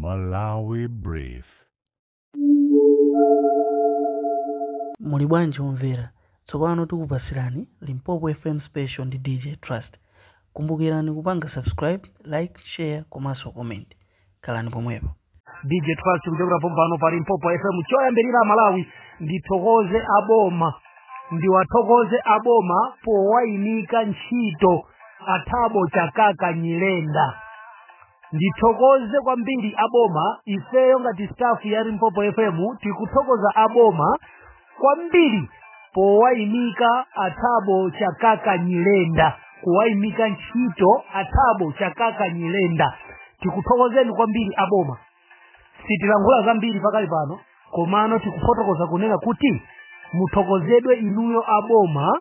Malawi Brief. Muli bwanji omvera? Tsopano tikupasirani Limpopo FM Special ndi DJ Trust. Kumbukirani kupanga subscribe, like, share komanso comment. Khalani pomwepo. DJ Trust kuchokera pompano pa Limpopo FM. Choyambirira, Malawi, ndithokoze aboma, ndiwathokoze aboma powayimika ntchito aThabo Chakaka Nyirenda. Ndithokoze kwambiri aboma. Ifeyo ngati staff ya Limpopo FM tikuthokoza aboma kwambiri powayimika aThabo Chakaka Nyirenda, kuwayimika ntchito aThabo Chakaka Nyirenda. Tikuthokozeni kwambiri aboma. Sitilankhula zambiri pakali pano, komano tikufotokoza kunena kuti muthokozedwe inuyo aboma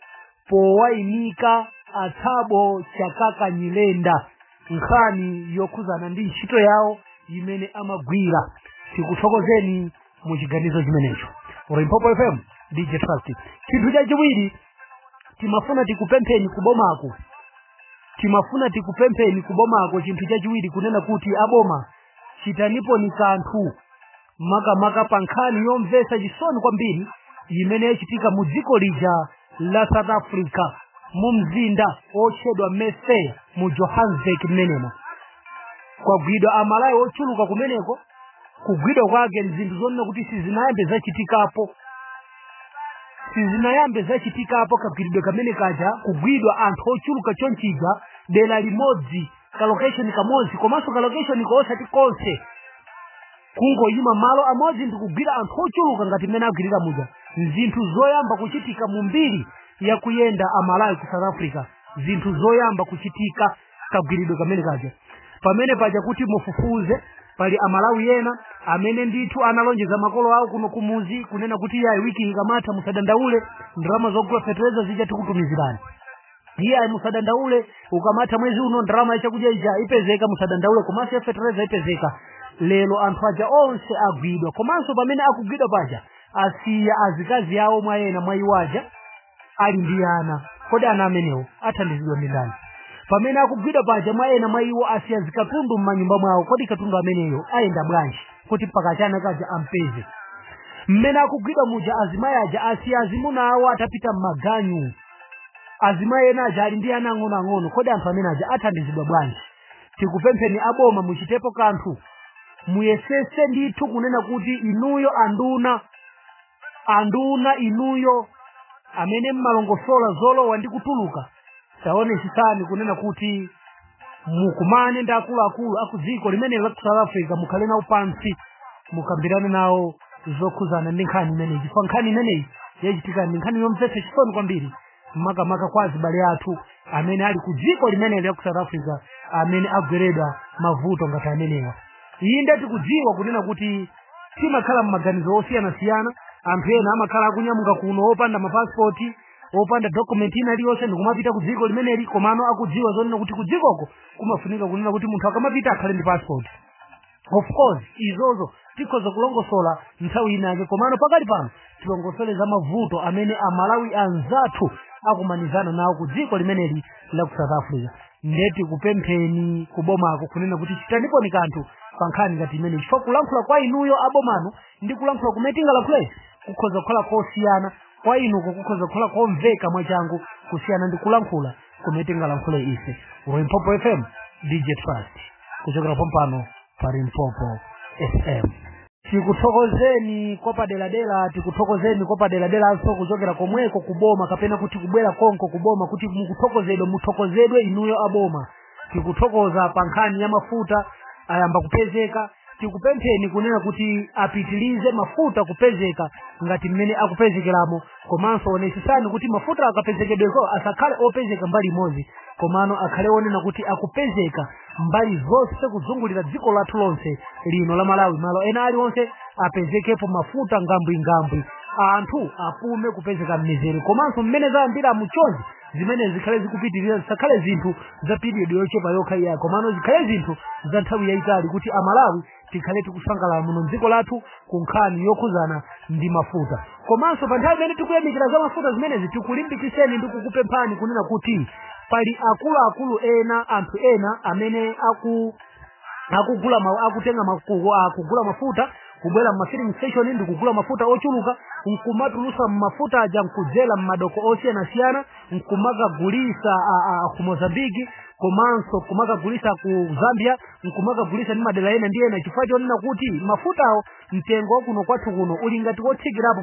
powayimika aThabo Chakaka Nyirenda, nkhani yokhuzana ndi ntchito yawo imene amagwira. Tikuthokozeni mu chiganizo chimenecho. Limpopo FM, DJ Trust. Chinthu chachiwiri, timafuna tikupempheni kubomako, timafuna tikupempheni kubomako. Chinthu chachiwiri kunena kuti aboma, chitanipo ni kanthu makamaka pa nkhani yomvetsa chisoni kwambiri imene yachitika mu dziko lija la South Africa, mu mzinda otchedwa Mayfair mu Johannesburg. Mmenemo kwagwidwa Amalawi ochuluka kumeneko. Kugwidwa kwake zinthu zonena kuti sizinayambe zachitikapo, sizinayambe zachitikapo kagwiridwe kamene kaja, kugwidwa anthu ochuluka chonchija dera limodzi, ka location kamodzi, komanso ka location kosati konse, kungoyima malo amodzi ndikugwira anthu ochuluka ngati mmene agwirira muja. Zinthu zoyamba kuchitika mu mbiri yakuyenda Amalawi ku South Africa, zinthu zoyamba kuchitika kagwiridwe kamene kaja. Pamene paja kuti mufufuze, pali Amalawi ena amene ndithu analonjeza makolo awo kuno kumuzi kunena kuti, "Yayi, wiki ikamatha musadandaule, ndalama zogula fetereza zija tikutumizirani. Iyayi, musadandaule, ukamatha mwezi uno ndalama yachakudya ija ipezeka, musadandaule, komanso ya fetereza ipezeka." Lero anthu aja onse agwidwa, komanso pamene akugwidwa paja asiya azikazi awo, mwa ena mwa iwo aja ali ndi ana. Kodi ana amenewo athandizidwa ndi ndani? Pamene akugwidwa paja, mwa ena mwa iwo asiya zikatundu m'manyumba mwawo. Kodi katundu ameneyo ayenda bwanji kuti mpaka chana kaja ampeze? Mmene akugwidwa muja, azimayi aja asiya azimuna awo atapita m'maganyu. Azimayi ena aja ali ndi ana ang'onoang'ono. Kodi anthu amene aja athandizidwa bwanji? Tikupempheni aboma, muchitepo kanthu, muyesese ndithu kunena kuti inuyo anduna, anduna inuyo amene mmalongosola zolowa ndi kutuluka, taonesesani kunena kuti mukumane ndi akuluakulu aku dziko limene la South Africa, mukhale nawo pansi, mukambirane nawo zokhuzana ndi nkhani imeneyi, chifukwa nkhani imeneyi yachitika ndi nkhani yomvetsa chisoni kwambiri, makamaka kwa azibale athu amene ali ku dziko limeneli la ku South Africa, amene agweredwa mavuto ngati amenewa. Inde, tikudziwa kunena kuti timakhala m'maganizo osiyanasiyana. Anthu ena amakhala akunyamuka kuno opanda mapasipoti, opanda document ina iliyonse, ndikumapita ku dziko limeneli, komano akudziwa zonena kuti ku dzikoko kumafunika kunena kuti munthu akamapita akhale ndi passport. Of course, izozo tikhoza kulongosola nthawi inake, komano pakali pano tilongosole za mavuto amene Amalawi anzathu akumanizana nawo ku dziko limeneli la ku South Africa. Ndeti kupempheni kubomako kunena kuti chitaniponi kanthu pa nkhani ngati imene, chifukwa kulankhula kwa inuyo abomano ndi kulankhula kumene tingalankhule kukhoza kukhala kosiyana. Kwa inuko kukhoza kukhala komveka mwachangu kusiyana ndi kulankhula kumene tingalankhule ife. Limpopo FM, DJ Trust, kuchokera pompano pa Limpopo FM. Tikuthokozeni kwa paderadera, tikuthokozeni kwa paderaderanso kuchokera komweko kuboma, kapena kuti kubwera konko kuboma, kuti mukuthokozedwe, muthokozedwe inuyo aboma. Tikuthokoza pa nkhani ya mafuta ayamba kupezeka. Tikupempheni kunena kuti apitilize mafuta kupezeka ngati mmene akupezekeramo, komanso onesesani kuti mafuta akapezekedweko asakhale opezeka mbali imodzi, komano akhale onena kuti akupezeka mbali zonse kuzungulira dziko lathu lonse lino la Malawi. Malo ena aliwonse apezekepo mafuta ngambwingambwi, anthu apume kupezeka m'mizere. Komanso mmene zayambira muchonzi, zimene zikhale zikupitirira, zisakhale zinthu za period yochepa yokha iya, komano zikhale zinthu za nthawi yayitali, kuti Amalawi tikhale tikusangalala muno mdziko lathu ku nkhani yokhuzana ndi mafuta. Komanso pa nthawi imene tikuyamikira za mafuta zimenezi, tikulimbikiseni ndi kukupemphani kunena kuti pali akuluakulu ena, anthu ena amene Akugula akutenga akugula mafuta, kubwera mma filling station ndi kugula mafuta ochuluka, nkumatulusa mafuta aja nkudzera mmadoko osiyanasiyana, nkumakagulisa ku Mozambiki, komanso kumakagulisa ku Zambia, nkumakagulisa ndi madera ena ndi ena, chifukwa chonena kuti mafutawo mtengo wakuno kwathu kuno uli ngati wotsikirapo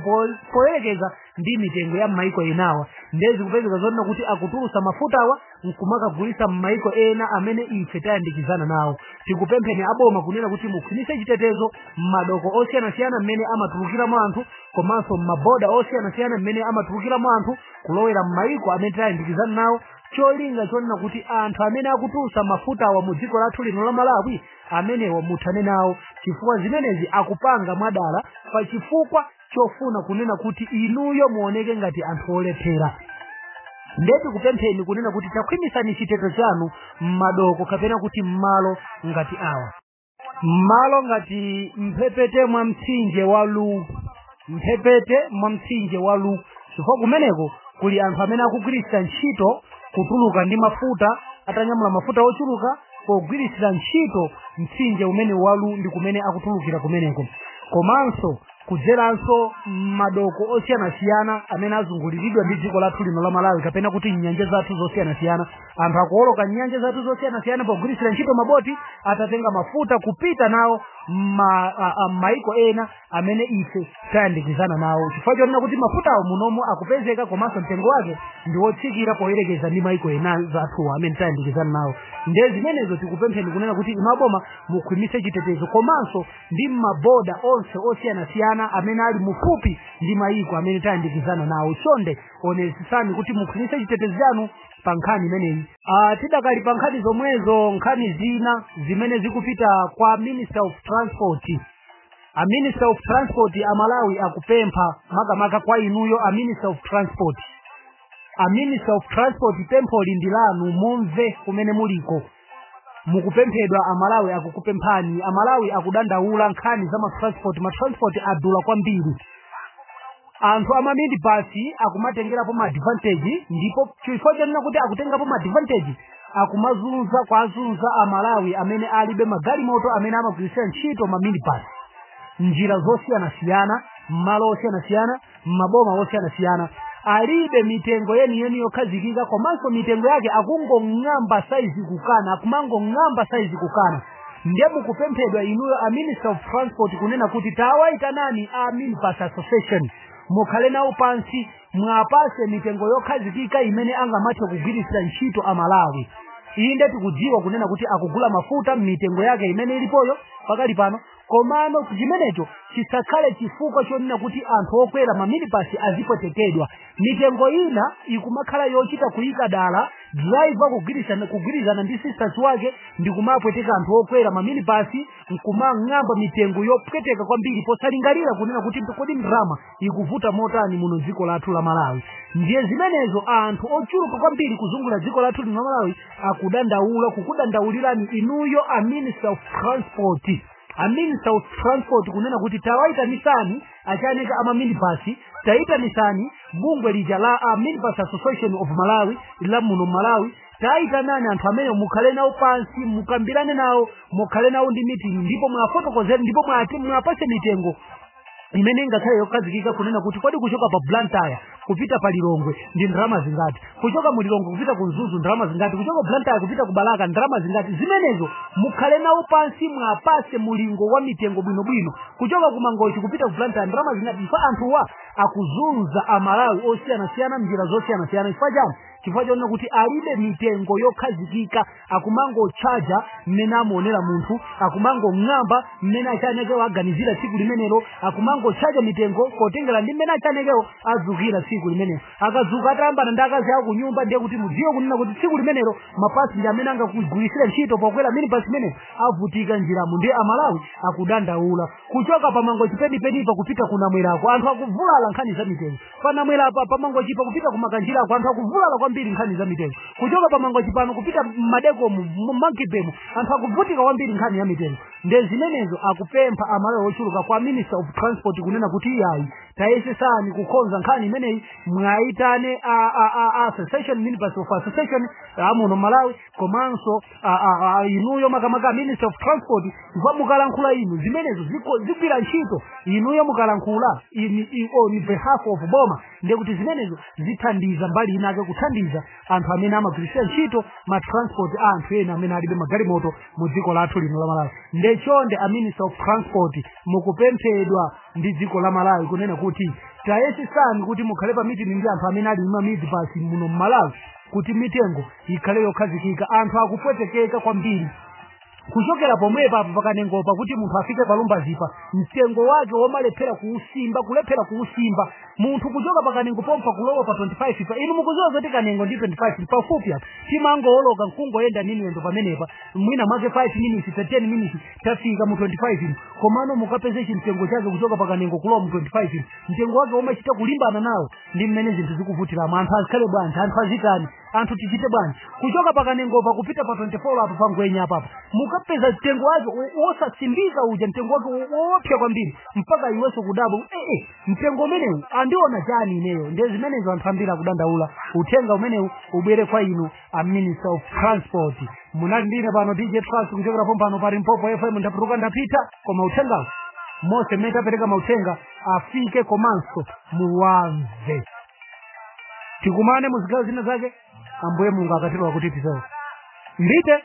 poyerekeza ndi mitengo ya m'maiko enawa. Ndezi kupezeka zonena kuti akutulusa mafutawa nkumakagulisa m'maiko ena amene ife tayandikizana nawo. Tikupempheni aboma kunena kuti mukhwimitse chitetezo m'madoko osiyanasiyana mmene amatulukiramo anthu, komanso m'maboda osiyanasiyana mmene amatulukiramo anthu kulowera m'maiko amene tayandikizana nawo, cholinga chonena kuti anthu amene akutulutsa mafutawa mu dziko lathu lino la Malawi amenewa muthane nawo, chifukwa zimenezi akupanga mwadala pa chifukwa chofuna kunena kuti inuyo muoneke ngati anthu olephera. Ndeti kupempheni kunena kuti takhwimisani chitetezo chanu m'madoko kapena kuti m'malo ngati awa, m'malo ngati mphepete mwa mtsinje wa Lu, mphepete mwa mtsinje wa Lu, chifukwa kumeneko kuli anthu amene akugwiritsa ntchito kutuluka ndi mafuta, atanyamula mafuta ochuluka pogwiritsira ntchito mtsinje umene walu ndi kumene akutulukira kumeneko, komanso kudzeranso madoko osiyanasiyana amene azunguliridwa ndi dziko lathu lino la Malawi, kapena kuti nyanja zathu zosiyanasiyana. Anthu akuoloka nyanja zathu zosiyanasiyana pogwiritsira ntchito maboti atatenga mafuta kupita nawo maiko ena amene ife tayandikizana nawo, chifukwa chonena kuti mafutawo munomo akupezeka, komanso mtengo wake ndi wotsikira poyerekeza ndi maiko ena zathuwo amene tayandikizana nawo. Ndiye zimenezo tikupempheni kunena kuti inu aboma mukhwimitse chitetezo, komanso ndi maboda onse osiyanasiyana amene ali mufupi ndi maiko amene tayandikizana nawo. Chonde onetsetsani kuti mukhwimitse chitetezo chanu pa nkhani imeneyi. Tidakali pa nkhani zomwezo, nkhani zina zimene zikupita kwa Minister of Transport. A Minister of Transport, Amalawi akupempha makamaka kwa inuyo a Minister of Transport. A Minister of Transport, pempholi ndi lanu, mumve kumene muliko. Mukupemphedwa, Amalawi akukupemphani. Amalawi akudandaula nkhani za matransport. Matransport adula kwambiri. Anthu ama minibus akumatengerapo ma advantage, ndipo chifukwa chonena kuti akutengapo ma advantage, akumazunza kwazunza Amalawi amene alibe magalimoto, amene amagwiritsira ntchito ma minibus njira zosiyanasiyana, m'malo osiyanasiyana, m'maboma osiyanasiyana. Alibe mitengo yeniyeni yokhazikika, komanso mitengo yake akungong'amba saizi kukana, akumangong'amba saizi kukana. Ndiye mukupemphedwa inuyo a Minister of Transport kunena kuti tawayitanani a Minibus Association, mukhale nawo pansi, mwapase mitengo yokhazikika imene angamathe kugwiritsira ntchito Amalawi. Inde, tikudziwa kunena kuti akugula mafuta mitengo yake imene ilipoyo pakali pano, komano chimenecho chisakhale chifukwa chonena kuti anthu okwera maminibasi azipwetekedwa. Mitengo ina ikumakhala yochita kuyika dala, driver kugwirizana ndi sisters wake ndi kumapweteka anthu okwera maminibasi, nkumang'amba mitengo yopweteka kwambiri, posalingalira kunena kuti kodi ndalama ikuvuta motani muno dziko lathu la Malawi. Ndiye zimenezo anthu ochuluka kwambiri kuzungulira dziko lathu lino la Malawi akudandaula, kukudandaulirani inuyo a Minister of Transport, a Minister of Transport, kunena kuti tawayitanisani achaneka ama minibus, tayitanisani bungwe lija la a Minibus Association of Malawi la muno Malawi. Tayitanani anthu amene, mukhale nawo pansi, mukambirane nawo, mukhale nawo ndi meeting, ndipo mwafotokozere, ndipo mwapase mitengo imene ingakhale yokhazikika, kunena kuti kodi kuchoka pa Blantyre kupita pa Lilongwe ndi ndalama zingati, kuchoka mu Lilongwe kupita ku Mzuzu ndalama zingati, kuchoka Blantyre kupita ku Balaka ndalama zingati. Zimenezo mukhale nawo pansi, mwapase mulingo wa mitengo bwinobwino, kuchoka ku Mangochi kupita ku Blantyre ndalama zingati. Chifukwa anthuwa akuzunza Amalawi osiyanasiyana mnjira zosiyanasiyana. Chifukwa chani? Chifukwa chonena kuti alibe mitengo yokhazikika, akumangotchaja mmene amuonera munthu, akumangong'amba mmene achanekewo aganizira tsiku limenelo, akumangotchaja mitengo potengera ndi mmene achanekewo adzukira tsiku limenelo. Akadzuka atayambana ndi akazi awo kunyumba, ndiye kuti mudziwe kunena kuti tsiku limenelo mapasinja amene angakugwirisire ntchito pokwera minibus imeneyo avutika njiramo. Ndiye Amalawi akudandaula, kuchoka pamangochi penipenipa kupita kunamwerako anthu akuvulala nkhani za mitengo. Panamwerapa, pamangochipa kupita kumakanjirako anthu akuvulala kwambiri nkhani za mitengo. Kuchoka pamangochi pano kupita mmadekomu, mmankibemu, anthu akuvutika kwambiri nkhani ya mitengo. Nde zimenezo akupempha Amalawi ochuluka kwa Minister of Transport kunena kuti iyayi, Tayesesani kukonza nkhani imeneyi, mwayitane a association, minibus of association amuno Malawi, komanso inuyo makamaka Minister of Transport, chifukwa mukalankhula inu zimenezo zigwira ntchito. Inuyo mukalankhula on behalf of boma, ndiye kuti zimenezo zithandiza mbali inake kuthandiza anthu amene amagwiritsa ntchito ma transport a anthu ena amene alibe magalimoto mu dziko lathu lino la Malawi. Ndechonde a Minister of Transport, mukupemphedwa ndi dziko la Malawi kunena kuti tayesesani kuti mukhale pa meeting ndi anthu amene ali ma minibus muno mMalawi kuti mitengo ikhale yokhazikika. Anthu akupwetekeka kwambiri kuchokera pomwepa apo paKanengopa kuti munthu afike paLumbazipa, mtengo wake womalephera kuusimba, kulephera kuusimba munthu kuchoka paKanengo pompa kulowa pa 25 pa. Inu mukuziwa zoti Kanengo ndi 25 pafupi apa, timangowoloka nkungoyenda nimiyendo pamenepa, mwina mwake 5 minutes, 10 minutes tafika mu 25 ino. Komano mukapeze chimtengo chake kuchoka paKanengo kulowa mu 25 ino, mtengo wake womachita kulimbana nawo. Ndi mmene zinthu zikuvutiramo. Anthu azikhale bwanji? Anthu azitani? Anthu tichite bwanji? Kuchoka paKanengopa kupita pa 24 apo, pangwenya apapa, mukapeza mtengo wake wosatsimbika uja, mtengo wake woopsa kwambiri, mpaka iwenso kudabwa, mtengo umenewu andiona chani ineyo? Ndiye zimenezo anthu ambiri akudandaula. Uthenga umenewu ubwere kwa inu a Minister of Transport. Munali ndine pano DJ Trust kuchokera pompano pa Limpopo FM. Ndapituka, ndapita, koma uthengawu mose mmene tapereka mauthenga afike komanso muwamve. Tikumane muzigawo zina zake, Ambuye Mulungu akatilowa kuti tizewo. Mbite.